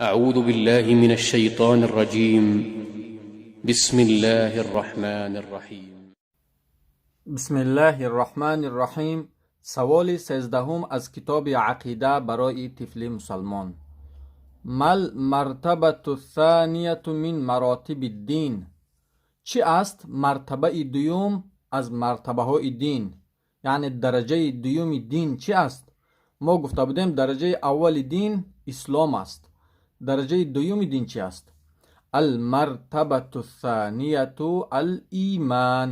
أعوذ بالله من الشيطان الرجيم. بسم الله الرحمن الرحيم. Бисмиллаҳи рраҳмани рраҳим. Саволи 13-ум аз китоби «Ақида барои тифли мусалмон». Мал мартабату thaniyату мин маротиби ддин? Чӣ аст мартабаи дуюм аз мартабаҳои дин, яъне дараҷаи дуюми дин чӣ аст? Мо гуфта будем, дараҷаи аввали дин ислом аст. Дараҷаи дуюми дин чӣ аст? Алмартабату thaniyату алиман.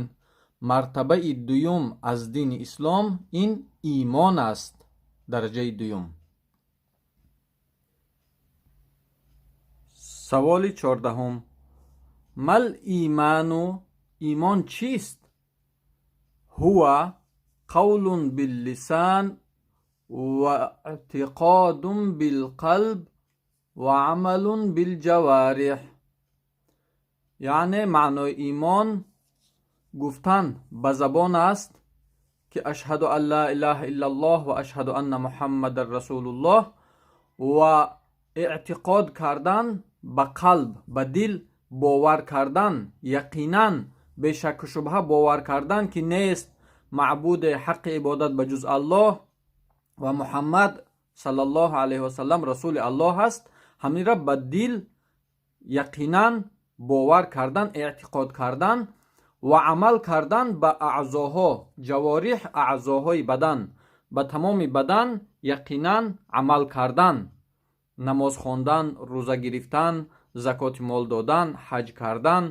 Мартабаи дуюм аз дини ислом ин имон аст, дараҷаи дуюм. Саволи 14-ум: мал иману? Имон чист? Ҳува қавлун биллисан ва эътиқодун билқалб ва амалун билҷавориҳ. Яъне маънои имон гуфтан ба забон аст, ки ашҳаду ан ла илаҳа иллаллоҳ ва ашҳаду анна муҳаммадан расулуллоҳ, ва эътиқод кардан ба қалб, ба дил бовар кардан, яқинан, бешакку шубҳа бовар кардан, ки нест маъбуде ҳаққи ибодат ба ҷуз Аллоҳ ва Муҳаммад саллаллоҳу алайҳи васаллам расули Аллоҳ аст. Ҳаминра ба дил яқинан бовар кардан, эътиқод кардан ва амал кардан ба аъзоҳо, ҷавориҳ, аъзоҳои бадан, ба тамоми бадан яқинан амал кардан: намоз хондан, рӯза гирифтан, закоти мол додан, ҳаҷ кардан,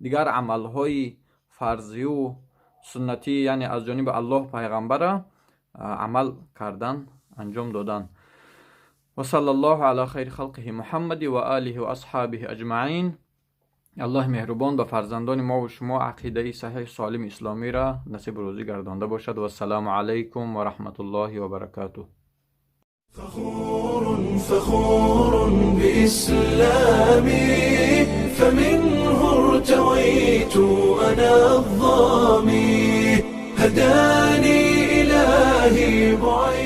дигар амалҳои фарзию суннатӣ, яъне аз ҷониби Аллоҳ, пайғамбара амал кардан, анҷом додан. Васала ллоҳу ала хайри халқиҳи Муҳаммади ва олиҳи ва асҳобиҳи аҷмаин. Аллоҳи меҳрубон ба фарзандони мову шумо ақидаи саҳеҳ, солими исломиро насибу рӯзӣ гардонда бошад. Вассалому алайкум ва раҳматуллоҳи ва баракатуҳ. فخور فخور بإسلامي، فمنه ارتويت أنا الظامي، هداني إلهي بعيد